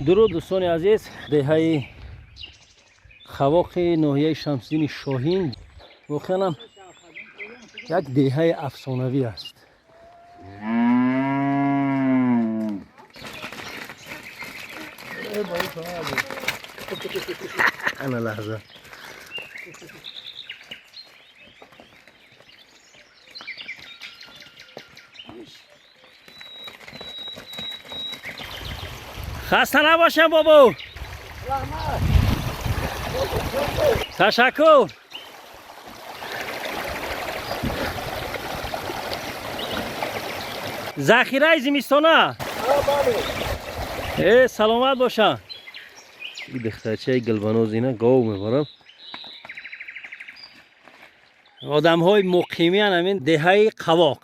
Дуруд, дӯстони азиз. Деҳаи Қавоқи ноҳияи Шамсиддини Шоҳин воқеан ҳам як деҳаи афсонавӣ аст. Ана лаҳза. Хаста набошам, бобо. Ташаккур. Захираи зимистона. Э, саломат бошам. И духтарчаи гулбаноз ина гов мебарам. Одамҳои муқимиян ҳамин деҳаи Қавоқ.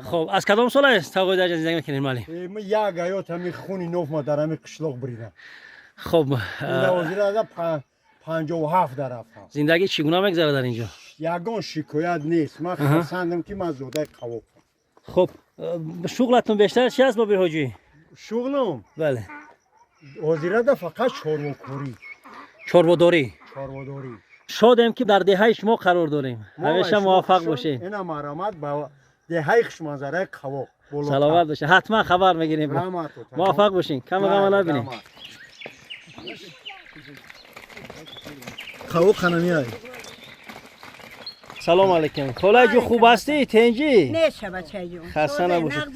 Хоб, аз кадом сол аст тағои дар зиндагӣ мекунед, муаллим? Ма як ҳаёт ҳами хуни ноф ма дар ҳами қишлоқ буридам. Хоб. Ҳозира 57 дар рафтам. Зиндагӣ чӣ гуна мегзарад дар инҷо? Ягон шикоят нест. Ман хурсандам, ки ман зодаи Қавоқам. Хоб, шуғлатон бештар чи аст, бобир ҳоҷӣ? Шуғлам? Бале. Ҳозирада фақат чорвокорӣ. Чорводорӣ. Чорводорӣ. Шодем, ки дар деҳаи шумо қарор дорем. Ҳамеша муваффақ бошед. Ина марҳамат ба деҳаи хушманзараи Қавоқ. Саломат бошед, ҳатман хабар мегирем. Муваффақ бошед, кам ғама набинем. Қавоқ ханамиай. Салом алейкум, холаҷон, хуб ҳастӣ, тенҷӣ? Неша, бачаҷон. Хаста набошед,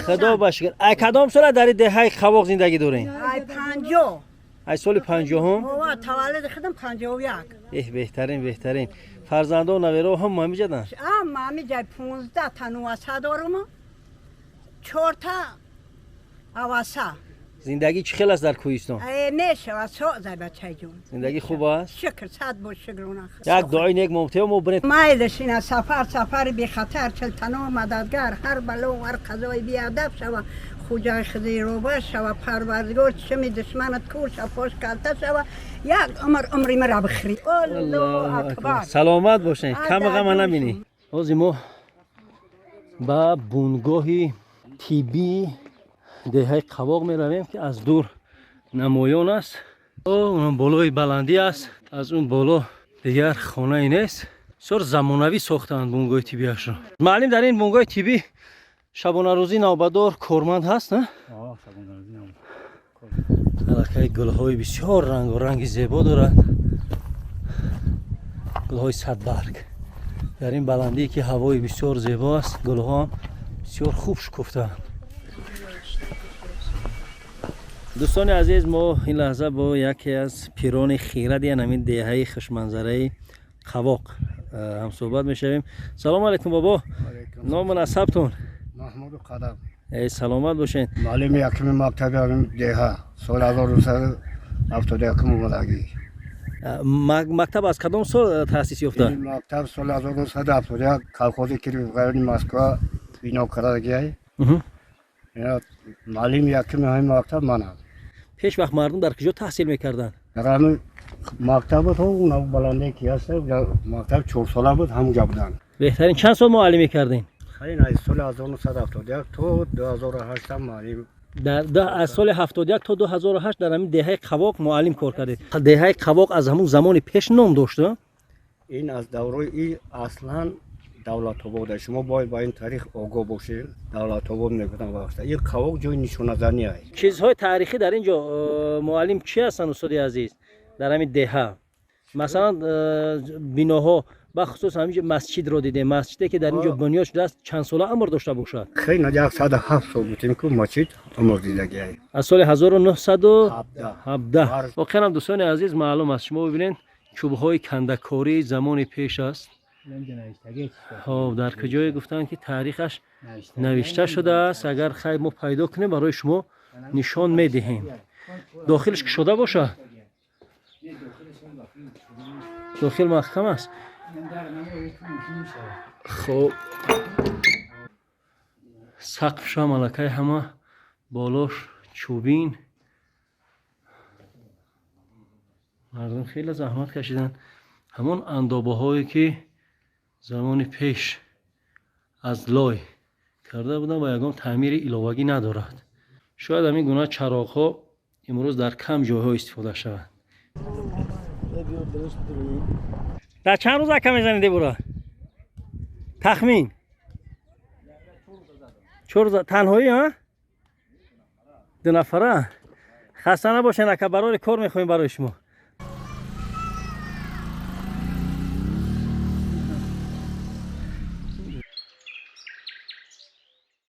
худо ба шукр. Ай кадом сола дар деҳаи Қавоқ зиндагӣ дорем? Ай 50. Ай соли 50-ум? Ова, таваллуди худам 51. Эҳ, беҳтарин, беҳтарин. Фарзандон, наверао ҳам ҳамиҷаданд? Ҳама ҳамиҷай. 15 та нуваса дорум, чорта аваса. Зиндагӣ чӣ хел аст дар кӯҳистон? Мешава, созай, бачаҷон. Зиндагӣ хуб аст? Шукр, сад бор шукрона. Як дуои нек момтео мо бирем. Майлаш, ина сафар сафари бехатар, чилтано мададгар, ҳар бало, ҳар қазои беадаб шава, хуҷаи хизироба шава, парвардигор чишми душманат кур шава, пош калта шава, як умр умри мара бихӯри. Аллоҳу акбар. Саломат бошед, кам ғама набинӣ. Ҳозир мо ба бунгоҳи тиббии деҳаи Қавоқ меравем, ки аз дур намоён аст. Он болои баландӣ аст, аз он боло дигар хонае нест. Бисёр замонавӣ сохтаанд бунгоҳи тиббиашро. Муаллим, дар ин бунгоҳи тиббӣ шабонарӯзӣ навбатдор корманд ҳаст, на? Аллакай гулҳои бисёр рангоранги зебо дорад, гулҳои садбарг. Дар ин баландие, ки ҳавои бисёр зебо аст, гулҳо ҳам бисёр хуб шукуфтаанд. Дӯстони азиз, мо ин лаҳза бо яке аз пирони хиради ҳамин деҳаи хушманзараи Қавоқ ҳамсӯҳбат мешавем. Салому алайкум, бобо, ному насабтон? Маҳмуду Қадам. Саломат бошед. Муаллими якуми мактаби ҳамин деҳа, соли 1971 омадагӣ. Мактаб аз кадом сол таъсис ёфта? Мактаб соли 1971 колхози Киров райони Москва бино кардагиай. Муаллими якуми ҳамин мактаб манам. Пеш вақт мардум дар куҷо таҳсил мекарданд? Дар ҳамин мактаб то баланде ки ҳаст, мактаб чорсола буд, ҳамунҷа буданд. Беҳтарин. Чанд сол муаллимӣ кардем? Хайр, аз соли 1971 то 2008 муаллим. Аз соли 71 то 2008 дар ҳамин деҳаи Қавоқ муаллим кор кардед. Деҳаи Қавоқ аз ҳамун замони пеш ном дошта? Ин аз даврои аслан Давлатобода. Шумо бояд ба ин таърих огоҳ бошед. Давлатобод мегуфтанд вақта. Ин Қавоқ ҷои нишоназанӣ аст. Чизҳои таърихӣ дар ин ҷо, муаллим, чӣ ҳастанд, устоди азиз, дар ҳамин деҳа? Масалан, биноҳо, бахусус ҳамин ҷо масҷидро дидем. Масҷиде, ки дар ин ҷо бунёд шудааст, чанд сола умр дошта бошад? Хеле, 107 сол будем, ку масҷид умр дидагиай. Аз соли 1917. Воқеан ҳам, дӯстони азиз, маълум аст, шумо бибинед, чӯбҳои кандакории замони пеш аст. Хоб, дар куҷое гуфтанд, ки таърихаш навишта шудааст? Агар хайр мо пайдо кунем, барои шумо нишон медиҳем. Дохилаш кушода бошад? Дохил маҳкам аст. Хоб, сақфшам аллакай ҳама болош чӯбин. Мардум хеле заҳмат кашиданд. Ҳамон андобаҳое, ки замони пеш аз лой карда буданд, ва ягон таъмири иловагӣ надорад. Шояд ҳамин гуна чароғҳо Имрӯз дар кам ҷойҳо истифода шавад. Дар чанд рӯз, ака, мезанед дебора? Тахмин 4 рӯза. Танҳоӣ, а ду нафара? Хаста набошен, ака, барори кор мехоҳем барои шумо.